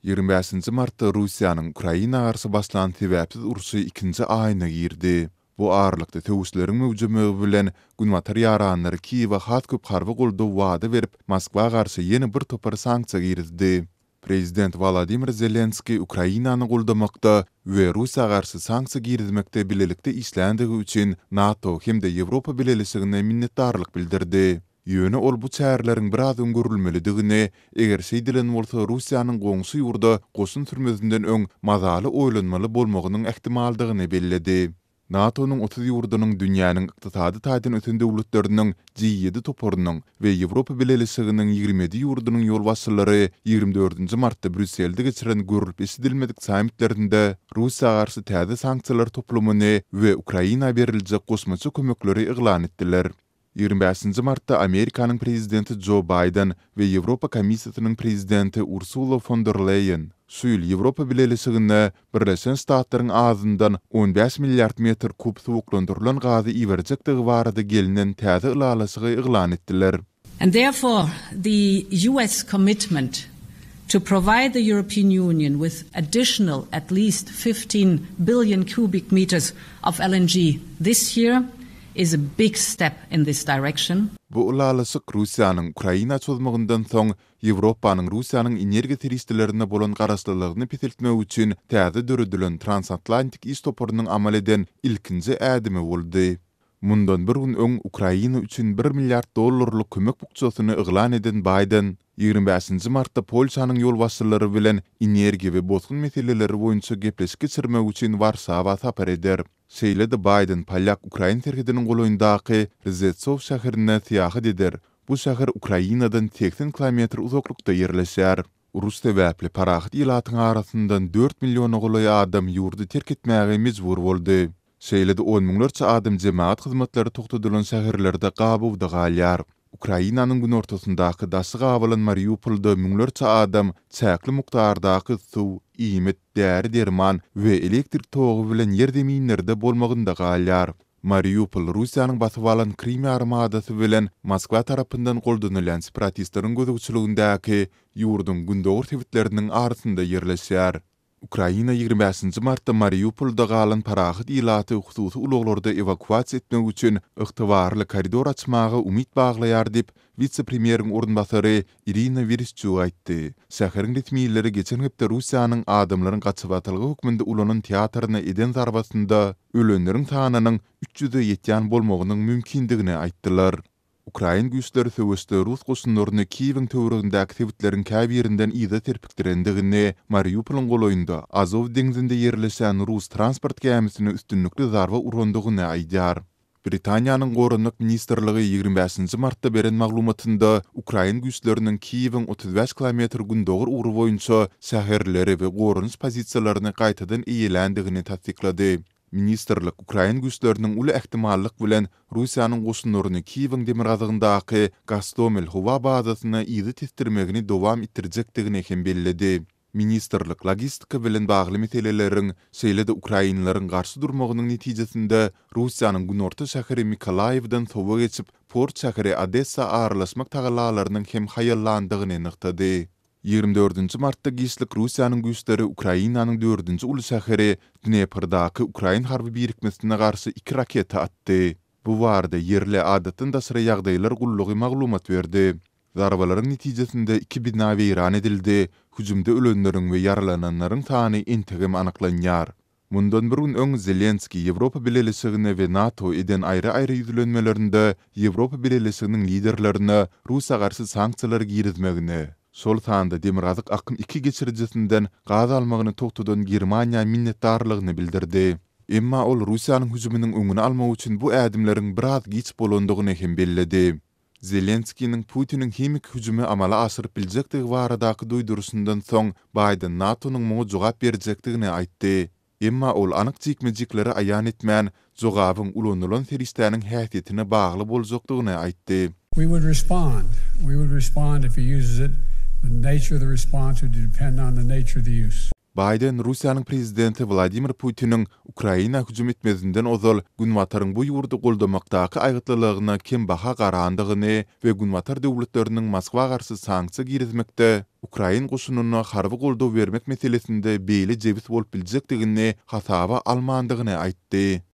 25-nji martda Russiýanyň Ukraina garşy başlan sebäpsiz urşy ikinji aýyna girdi. Bu aralykda söweşleriň möwjemegi bilen, Günbatar ýaranlary Kiýewe has köp harby goldaw wada berip, Moskwa garşy ýene bir topar sanksiýa girizdi. Prezident Wolodymyr Zelenskiý Ukrainany goldamakda we Russiýa garşy sanksiýa girizmekde bilelikde işländigi üçin NATO hem-de Ýewropa Bileleşigine minnetdarlyk bildirdi. Ýöne ol bu çäreleriň biraz öň görülmelidigini, eger şeýdilen bolsa Russiýanyň goňşy ýurda goşun sürmezinden öň mazaly oýlanmaly bolmagynyň ähtimaldygyny belledi. NATO-nyň 30 ýurdunyň dünýäniň ykdysady taýdan ösen döwletleriniň G ýedi toparynyň we Ýewropa Bileleşiginiň 27 ýurdunyň ýolbaşçylary 24-nji martda Brýusselde geçiren görlüp-eşidilmedik sammitlerinde Russiýa garşy täze sanksiýalar toplumyny we Ukraina beriljek goşmaça kömekleri yglan etdiler. 25-nji martda Amerikanyň prezidenti Jo Baýden we Ýewropa Komissiýasynyň prezidenti Ursula fon der Leýen şu ýyl Ýewropa Bileleşigine Birleşen Ştatlaryň azyndan 15 milliard metr kub suwuklandyrylan gazy iberjekdigi barada gelnen täze ylalaşygy yglan etdiler. And therefore the US commitment to provide the European Union with additional at least 15 billion cubic meters of LNG this year is a big step in this direction. Bu ylalaşyk Russiýanyň Ukraina çozmagyndan soň Ýewropanyň Russiýanyň energiýa serişdelerine bolan garaşlylygyny peseltmek üçin täze döredilen Transatlantik iş toparynyň amal eden ilkinji ädimi boldy. Mundan bir gün öň Ukraina üçin bir milliard dollarlyk kömek bukjasyny yglan eden Baýden, 25-nji martda Polşanyň ýolbaşçylary bilen energiýa we bosgun meseleleri boýunça gepleşik geçirmek üçin Warşawa sapar eder. Şeýle-de Baýden polýak-ukrain serhediniň golaýyndaky Rzeçow şäherine syýahat eder, bu şäher Ukrainadan 80 kilometr uzaklykda ýerleşýär. Uruş sebäpli parahat ilatyň arasyndan dört milliona golaý adam ýurdy terk etmäge mejbur boldy. Şeýle-de on müňlerçe adam jemagat hyzmatlary togtadylan şäherlerde gabawda galýar. Ukrainanyň günortasyndaky daşy gabalan Mariupolda müňlerçe adam çäkli mukdardaky suw, iýmit, däri-derman we elektrik togy bilen ýer-zeminlerde bolmagynda galýar. Mariupol Russiýanyň basyp alan Krym ýarymadasy bilen Moskwa tarapyndan goldanylýan separatistleriň gözegçiligindäki ýurduň gündogar sebitleriniň arasynda ýerleşýär. Ukraina 25-nji martda Mariupolda galan parahat ilaty hususy ulaglarda ewakuasiýa etmek üçin ygtybarly koridor açmaga umyt baglaýar diýip, wise-premýeriň orunbasary Irina Wereşçuk aýtdy. Şäheriň resmileri geçen hepde Russiýanyň adamlaryň gaçybatalga hökmünde ulanan teatryna eden zarbasynda ölenleriň sanynyň 300-e ýetýän bolmagynyň mümkindigini aýtdylar. Ukrain güýçleri söweşde rus goşunlaryny Kiýewiň töweregindäki sebitleriň käbirinden yza serpikdirendigini, Mariupolyň golaýynda Azow deňzinde ýerleşen rus transport gämisine üstünlikli zarba urandygyny aýdýar. Britaniýanyň Goranmak ministrligi 25-nji martda beren maglumatynda ukrain güýçleriniň Kiýewiň 35 kilometr gündogar ugry boýunça şäherleri we goranyş pozisiýalaryny gaýtadan eýeländigini tassyklady. Ministrlik ukrain güýçleriniň uly ähtimallyk bilen Russiýanyň goşunlaryny Kiýewiň demirgazygyndaky Gostomel howa bazasyna yza tesdirmegini dowam etdirjekdigini hem belledi. Ministrlik logistika bilen bagly meseleleriň, şeýle-de ukrainleriň garşy durmagynyň netijesinde Russiýanyň günorta şäheri Mykolaýiwden sowa geçip, port şäheri Odessa aralaşmak tagallalarynyň hem haýallandygyny nygtady. 24-nji martda giçlik Russiýanyň güýçleri Ukrainanyň dördünji uly şäheri Dneprdaky ukrain harby birikmesine garşy iki raketa atdy. Bu barada ýerli Adatdan daşary ýagdaýlar gullugy maglumat berdi. Zarbalaryň netijesinde iki bina weýran edildi, hüjümde ölenleriň we ýaralananlaryň sany entegem anyklanýar. Mundan bir gün öň Zelenskiý Ýewropa Bileleşigine we NATO eden aýry-aýry ýüzlenmelerinde Ýewropa Bileleşiginiň liderlerine Russiýa garşy sanksiýalary girizmegini, şol sanda Demirgazyk akym iki geçirijisinden gaz almagyny togtadan Germaniýa minnetdarlygyny bildirdi. Emma ol Russiýanyň hüjüminiň öňüni almak üçin bu ädimleriň biraz giç bolandygyny hem belledi. Zelenskiniň Putiniň himiki hüjümi amala aşyryp biljekdigi baradaky duýduryşyndan soň, Baýden NATO-nyň muňa jogap berjekdigini aýtdy. Emma ol anyk jikme-jikleri aýan etmän, jogabyň ulanylan serişdäniň häsiýetine bagly boljakdygyny aýtdy. We would respond. We would respond if he uses it. The nature of the response would depend on the nature of the use. Baýden Russiýanyň prezidenti Wladimir Putiniň Ukraina hüjüm etmezinden ozal Günbataryň bu ýurdy goldamakdaky aýgytlylygyna kembaha garandygyny we Günbatar döwletleriniň Moskwa garşy sanksiýa girizmekde ukrain goşunyna harby goldaw bermek meselesinde beýle jebis bolup biljekdigini hasaba almandygyny aýtdy.